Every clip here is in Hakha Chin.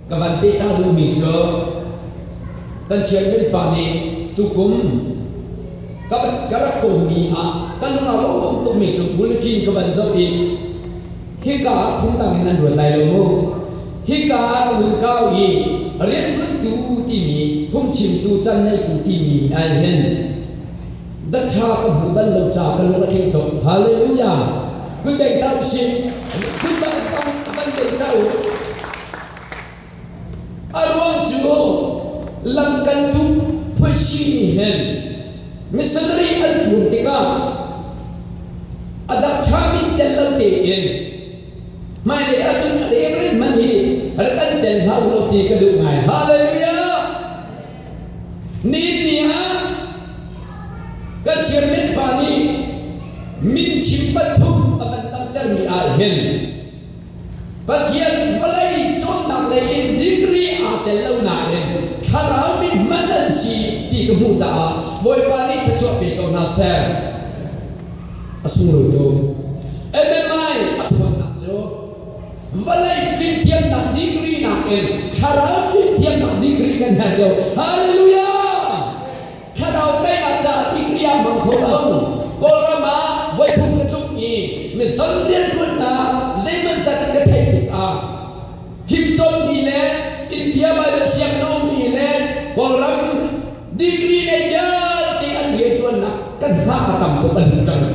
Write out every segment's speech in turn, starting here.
Ka van peh ta duhmi cu kan chairman pa nih tukum ka ka rak tawnmi ah ka lung a lawm tukmi cu bulletin ka van zoh i hika ah phungdang in nan ruat lai lo mu. Hika ah ka vun kau i rianṭuantu timi phungchimtu can neitu timi ai hin datṭha ka hmu bal lo ca ka lung a tling tuk. Hallelujah! Kut beng ta usih. Kut bang ban beng ta u. A ruang cu lamkaltu phuaisi nih hin missionary an ṭuan tikah a dakṭha min tel lo tein hmailei ahcun a rengren hmanh hi rak kan tel hlah u law ti ka duh ngai. Hallelujah! Nihin ni ah kan chairman pa nih min chim pathum a van langhtermi ah hin Pathian vawlei cawnnak lei in degree aa tel lo nain thlarau mi hman an si ti ka hmuh caah Bawipa nih thluachuah pe ko hna seh. A sunglawi tuk. MMI a ṭhawnnak cu vawlei fimthiamnak degree nakin thlarau fimthiamnak degree kan herh deuh. Hallelujah! Thlarau tlaihnak caah degree ah hmang kho lo. Kawlram ah voithum ka tluk i mizon rianṭuannak zeimawzat ka theih tikah himcawnmi le India Bible sianginn a ummi le Kawlram degree nei vialte an rianṭuannak kan hna a tam tuk an cang.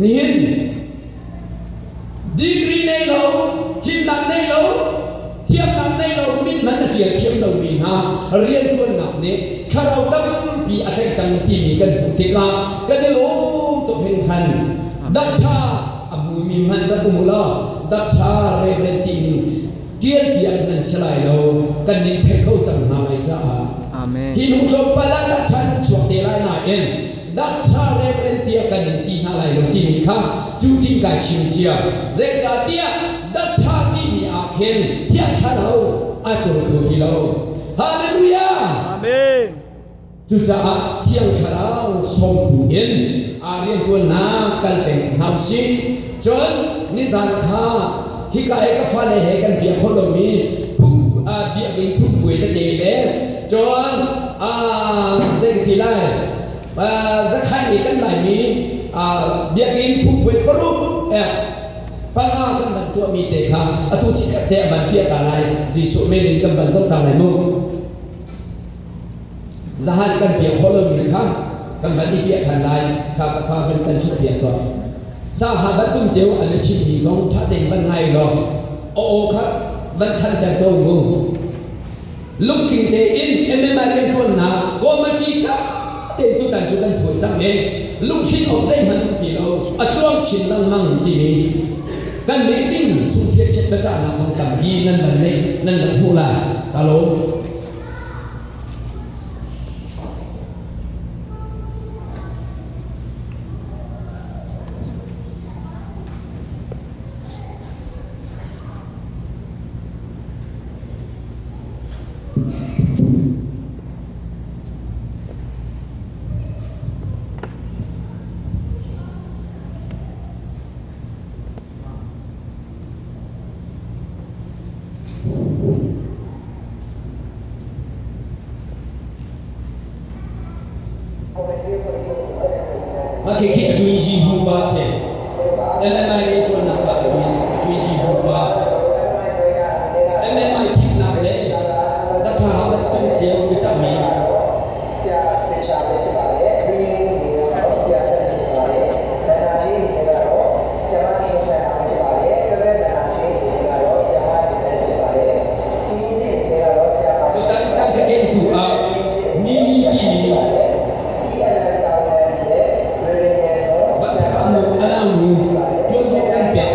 Nihin Degree nei lo, thimnak nei lo, thiamnak nei lo, min hmanh a ṭial thiam lomi hna rianṭuannak nih thlarau tampi a tlaih cang timi kan hmuh tikah kan i lawm tuk hringhran. Dakṭha a hmumi hmanh rak um u law dakṭha reverend tiin ṭial piak nan si lai lo, kan nih theih kho cang hna lai caah. Amen. Hi hnu tlawmpal ah dakṭha nan chuak te lai nain Dakṭha reverend tiah kan in ti hna lai lo timi kha cu ṭin kai chim cia. Zeicahtiah dakṭha timi ah khin Thiang Thlarau a cawl kho ti lo. Hallelujah! Amen. Cucaah Thiang Thlarau sawmtu in aa rianṭuannak kal peng hna usih. Cun nizan kha hika i ka fale he kan biak khawh lomi phung biakinn phungpuai tete le cun zei ka ti lai zakhan i kan laimi biakinn phungpuai paruk panga kan van tuahmi te kha atu chikkhat te a van piah ta lai Jesuh men in kan van zoh ta lai mu zahan kan piah khawh lomi kha kan van i piah ṭhan lai kha ka fa van kan chuah piak tuah sa ha bantum ceu an chimmi zong ṭha tein van ngai law aw kha van thanter ko mu lungtling tein MMI rianṭuannak committee ṭha tein tutan cu kan phuan cang i lungthin awk zeihmanh um ti lo a tluang chin lengmang timi kan meeting sungphiat chiat biacahnak kong tampi nan van neih nan van hmuh lai ka lawm. Mah khi a ṭuizi hnu pa a si. MMI nih ṭuannak pa a ṭuizi hnu pa. MMI thimnak le Datha Hamad tum cio biacahmi. Tutan tangka kengtu ah Mimi timi Vatthaknu a nau nu tuanbia kan pek.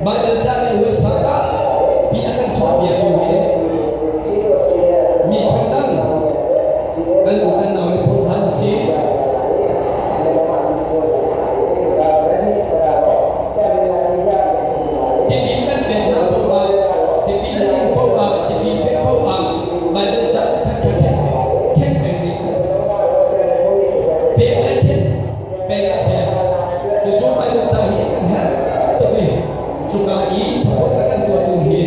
Baibal ca le website tampi a kan chuahpiaktu hi miphun dang kan u kan nau le phun hna an si. Tipil kan pek hna paoh ah, tipil an ing paoh ah, tipil pek paoh ah Baibal ca khat kha khenh khenh pengmi an si. Pek le khenh peng a si. Cucu Baibal ca hi kan herh tuk i cuka i support a kan tuahtu hi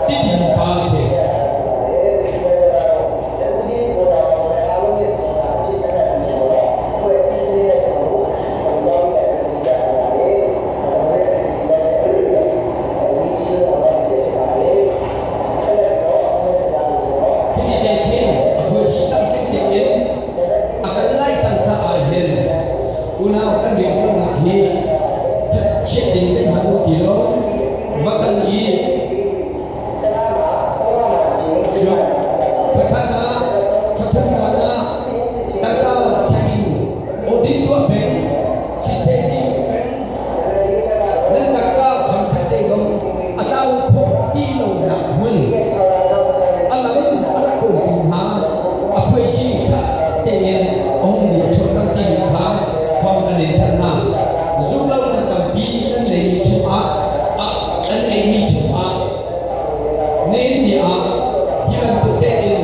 Tidim pa a si. Hi te khin a hawi tam tete in a kan lai cang caah hin unau kan rianṭuannak hi chiat ding zeihmanh um ti lo va kal i thakhat ah thathum dan ah tangka check in audit tuah peng siseh ti peng nan tangka fangkhat te zong a tlau khawh ti lonak hmun a lam a rak kawltu hna a phuaisi kha tein a hungmi a chuak cang timi kha thawng kan in thanh hna. Zumlonak tampi nan neimi chungah an eimi chungah nihin ni ah hi bantuk tein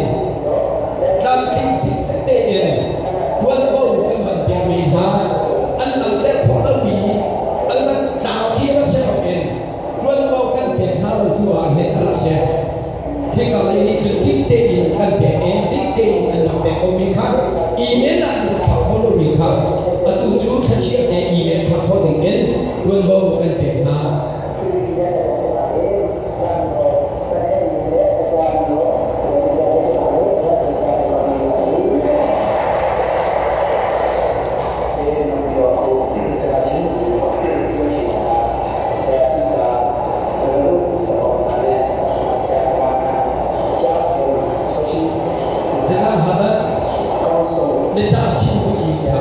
tlamtling cikcek tein ṭuanvo kan van pekmi hna an langhter khawh lomi an van tlau khi va si loin ṭuanvo kan pek hna lo tu ah hin a rak si. Hika lei nih cun dik tein kan pek i dik tein an rak pek komi kha email ah an rak thlauh khawh lomi kha atu cu thlachiat te email thlauh khawh ding in ṭuanvo kan pek hna. Zedah Habat biacah chim duhmi kha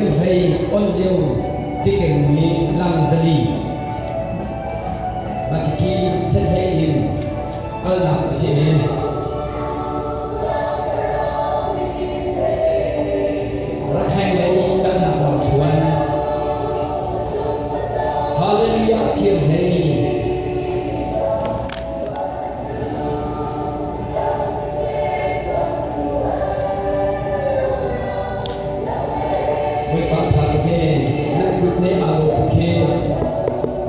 Thirhlei on lio tikeng mi langzali Makiki sethlei in kalnak a si i Rakheng lei kalnak lamthluan. Hallelujah Thirhlei. Bawipa ṭha tuk ee, nan kut nih aa lawh tuk hi.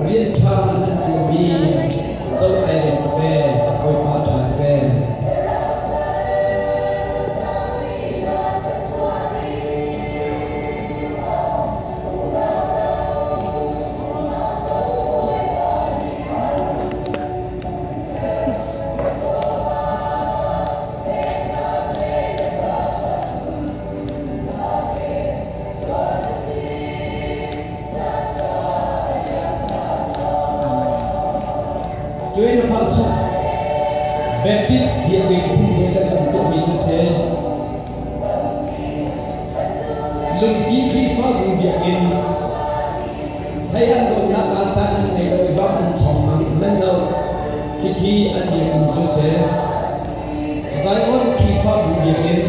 Rian ṭha nan ṭuanmi zoh ai rem tuk ee, Bawipa ṭha tuk ee. Cuai na fa suk Baptist biakinn phung he kan um tuahmi cu si. Lungpi Khrihfabu biakinn hei an dawtnak ah caan an ngei lo i bang an chong mang nan lo. Khikhi an biakinn cu si. Zion Khrihfabu biakinn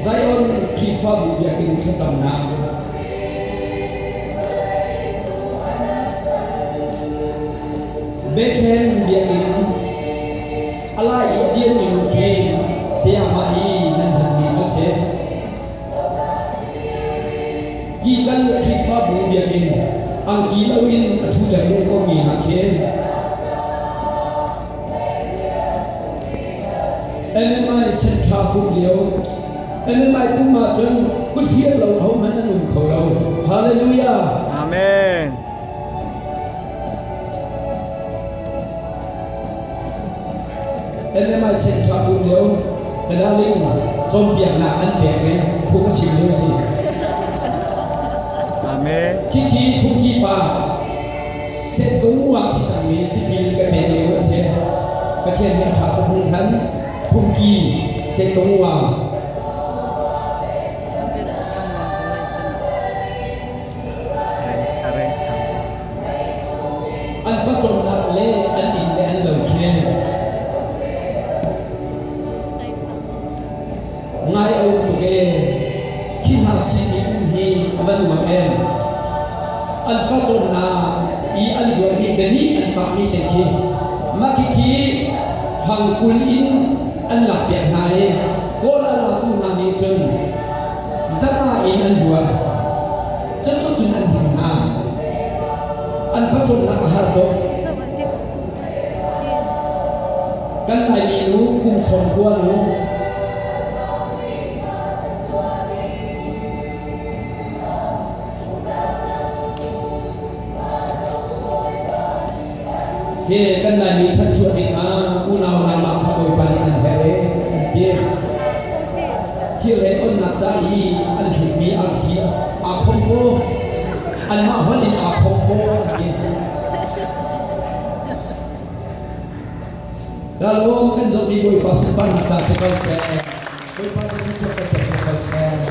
Zion Khrihfabu biakinn thlacamnak. Bethlehem biakinn a lai i a dirmi nu khi sayamah i nan hmanmi cu a si. Hi kan Khrihfabu biakinn angki loin a ṭhu lengmang komi hna khi MMI Central pumh lio MMI pumh ahcun kuthiar lo ahohmanh an um kho lo. Hallelujah. Amen. MMI Central pumh lio Kadaling cawnpiaknak an pek i phung a chim lio si. Amen. Khikhi phungki pa Settung ah si cangmi tipil ka pek lio a si. Pathian nih a ṭha tuk hringhran. Phungki settung ah an pawcawmnak le an inn le an lo khin ngai o tuk e khi hna sining hi a va nuam em. An pawcawmnak i an zuarmi te nih an pakmi te khi mah khikhi fangkul in an lakpiak hna i Kawl a latu hna nih cun zanga in an zuar. Cucu cun an hman hna. An pawcawmnak a har tuk. Kan Laimi nu kum 90 nu Si kan Laimi chanchuah ding ah unau nangmah kha Bawipa nih an herh e an ti. Thil he onnak ca i an hlutmi arfi aa khong maw? Anmah hon in aa khong maw an ti. Ralawm kan zawtmi Bawipa sunparnak ca si ko seh. Bawipa nih thluachuah kan pek ko seh.